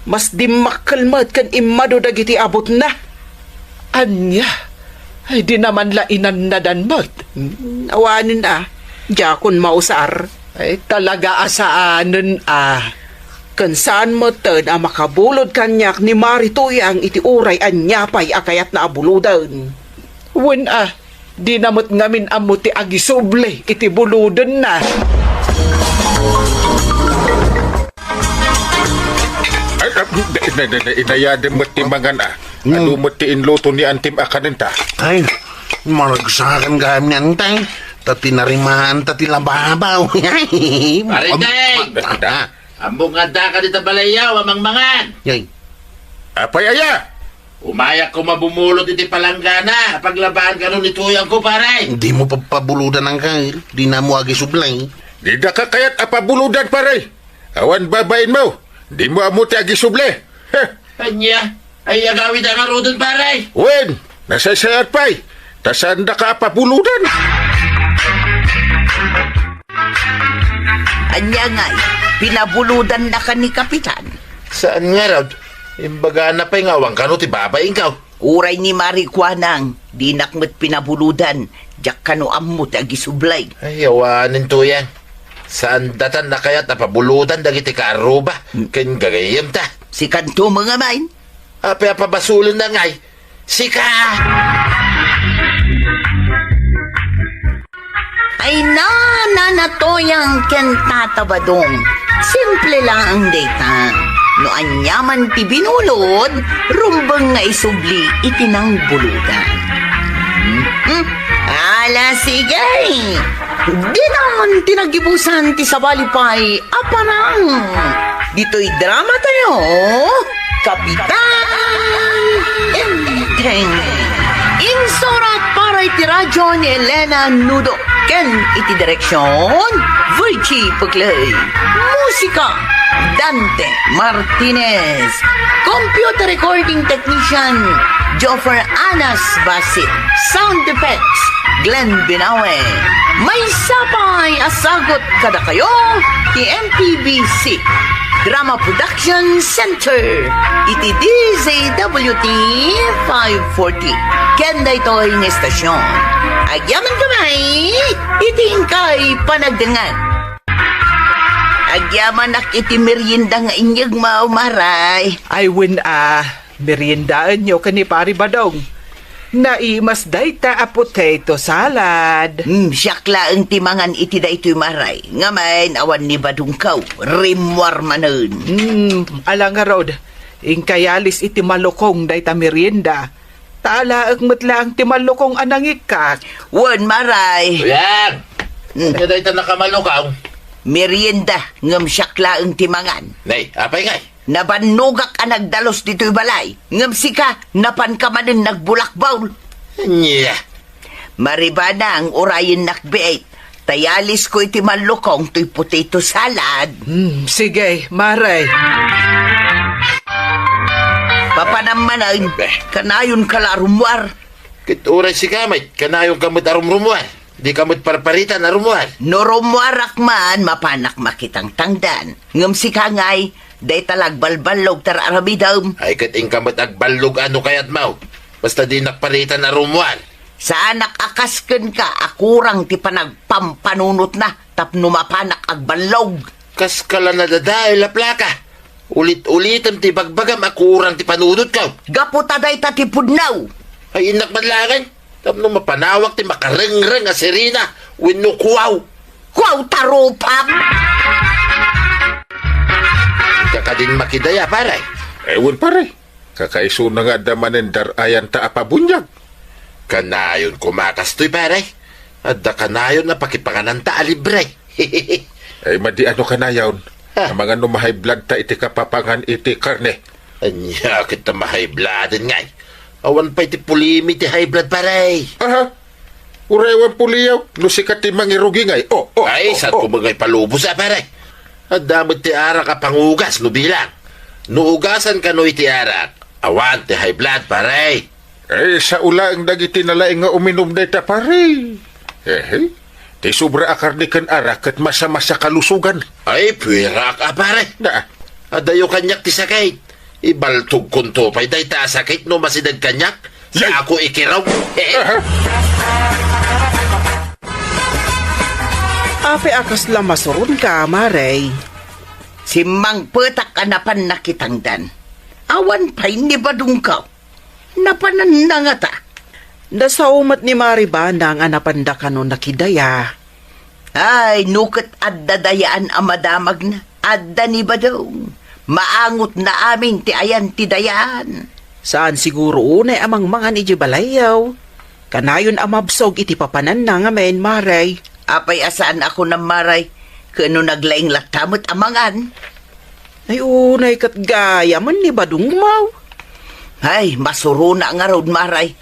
Mas dimmakkel met ken immadu dagiti abutna. Ania? Ay, dina man la inannadan met. Hmm, awanen a. Diakon mausar. Ay, talaga a saanen a. Ken saan metten a makabulod kaniak ni Mari Tuyang iti uray ania pay a kayatna a buloden. Wen a, dina met ngamin ammo ti agisubli iti bulodenna. Ay, ah, na, na, na, na, inayadem met ti mangan a. Hmm. Adu met ti inluto ni Antim a kanenta. Ay, maragsakan gayam ni Antay. Ta tinarimaanta ti lababaw. Pare Deng! Ah, ah. Ammok nga addaka dita balayyo a mangmangan. Yay. Apay aya? Umayak koma bumulod iti palanggana a paglabaan kano ni Tuyangko, pare. Dimo papabulodan, Angkel. Dinamo agisubli. Didaka kayat a pabulodan, pare. Awan babainmo. Dimo ammo ti agisubli. Heh. Ania? Ay, agawida ngaruden, pare. Wen, nasaysayaat pay. Ta saandaka a pabulodan. Ania ngay, pinabulodannaka ni Kapitan? Saan ngarud? Imbagana pay nga awan kano ti babainko. Uray ni Mari Kuanang, dinak met pinabulodan, diak kano ammo ti agisubli. Ay, awanen Tuyang. Saandatan a kayat a pabulodan dagiti kaarruba, hmm, ken gagayyemta. Sikanto met ngamin. Apay a pabasolenna ngay? Sika! Ay na, Nana Tuyang ken Tata Badong. Simple laeng dayta. No aniaman ti binulod, rumbeng nga isubli iti nangbulodan. Hmm? Ay, Ala, sige! Dinan ti naggibusan ti sabali pay a parang. Ditoy drama tayo, Kapitan Enteng. Insurat para iti radyo ni Elena Nudo ken iti direksyon, Virgie Puclay. Musika, Dante Martinez. Computer recording technician, Joffer Anas Basit. Sound effects, Glenn Binawe. Maysa pay a sagut kadakayo ti M P B C Drama Production Center iti D Z W T five forty. Ken daytoy nga istasyon, agyamankami iti inkay panagdengngeg. Agyamanak iti merienda nga inyegmo, Maray. Ay, wen a, meriendaenyo ken ni Pari Badong. Naimas dayta a potato salad. Hmm, siak laeng ti mangan iti daytoy, Maray. Ngamin, awan ni Badongko, rimmuar manen. Hmm, ala ngarud, inka yalis iti malukong dayta merienda. Ta alaek met laeng ti malukong a nangikkak. Wen, Maray. Kuya! Hmm. Ania dayta nakamalukong? Merienda, ngem siak laeng ti mangan. Nay, apay ngay? Nabannogak a nagdalus ditoy balay, ngem sika, napanka manen nagbulakbol. Ania? Maribana nga urayennak biit, ta yalisko iti malukong toy potato salad. Hmm, sige, Maray. Papanam manen, eh, kanayonka la a rummuar. Ket uray sika met, kanayonka met a rumrummuar. Dika met parparitan a rummuar. No rummuarak man, mapanak makitangtangdan. Ngem sika ngay, dayta la agbalballog ti ar-aramidem. Ay, ket inka met agballoga no kayatmo. Basta dinak paritan a rummuar. Saanak a kas kenka a kurang ti panagpampanunotna tapno mapanak agballog. Kaska la nadadael a plaka. Ulit-ulitem ti ibagbagam a kurang ti panunotko. Gapu ta dayta ti pudno. Ay, innak man laeng. Tapno mapanawak ti makarengreng a sirena wenno kuaw. Kuaw ta rupam! Inka kadin makidaya, pare? Ewan, pare. Kakaisuna nga adda manen dar-ayanta a pabuniag. Kanayon koma kastoy, pare. Adda kanayon a pakipangananta a libre. Ay, madi ano kanayon? Ha? Amangan no ma-high blood ta iti kapapangan iti karne. Ania ket ta ma-high blooden ngay? Awan pay ti pulimi ti high blood, pare. Aha. Uray awan puliyaw, no sika ti mangirugi ngay. Oh, oh, Ay, oh, saan oh. ko ba ngay palubos, a, pare? Adda met ti arak a pangugas no bilang. No ugasan kano iti arak, awan ti high blood, pare. Eh, sao laeng dagiti nalaing nga uminum dayta, pare. Hehe. Ti sobra a karne ken arak ket masamasa kalusogan. Ay, puwerak a, pare. Na. Adayo kaniak ti sakit. Ibaltogkonto pay dayta a sakit no masideg kaniak. Yay! Saanko ikiraw. Hehe. Aha. Apay a kasla masuronka, Maray? Simmangpetak a napan nakitangdan. Awan pay ni Badongko. Napananna ngata. Nasao met ni Mari Banang a napanda kano nakidaya. Ay, no ket adda dayaan a madamagna, adda ni Badong. Maangotna amin ti ayan ti dayaan. Saan siguro unay a mangmangan idiay balayyo. Kanayon a mabsog iti papananna ngamin, Maray. Apay a saan a kunam, Maray? Ket no naglaing latta met a mangan? Ay, unay ket gayamen ni Badongmo. Ay, masurona ngarud, Maray.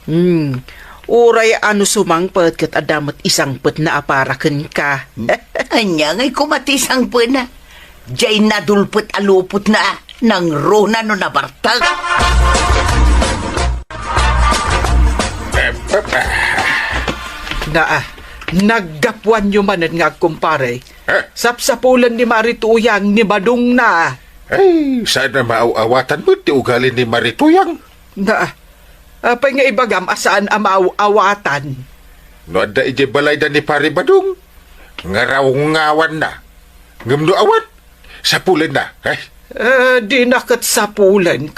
Hmm, uray a no sumangpet ket adda met isangpetna a para kenka. Ania ngay koma ti isangpetna? Diay nadulpet a lupotna, nangruna no nabartek. Naa, naggapuanyo manen nga agkumpare. Eh? Sapsapulen ni Mari Tuyang ni Badongna. Ay, saan a maaw-awatan met ti ugali ni Mari Tuyang? Na, apay nga ibagam a saan a maaw-awatan? No adda idiay balayda ni Pari Badong, ngarawngawanna. Ngem no awan, sapulenna. Ay. Eh, dina ket sapulen.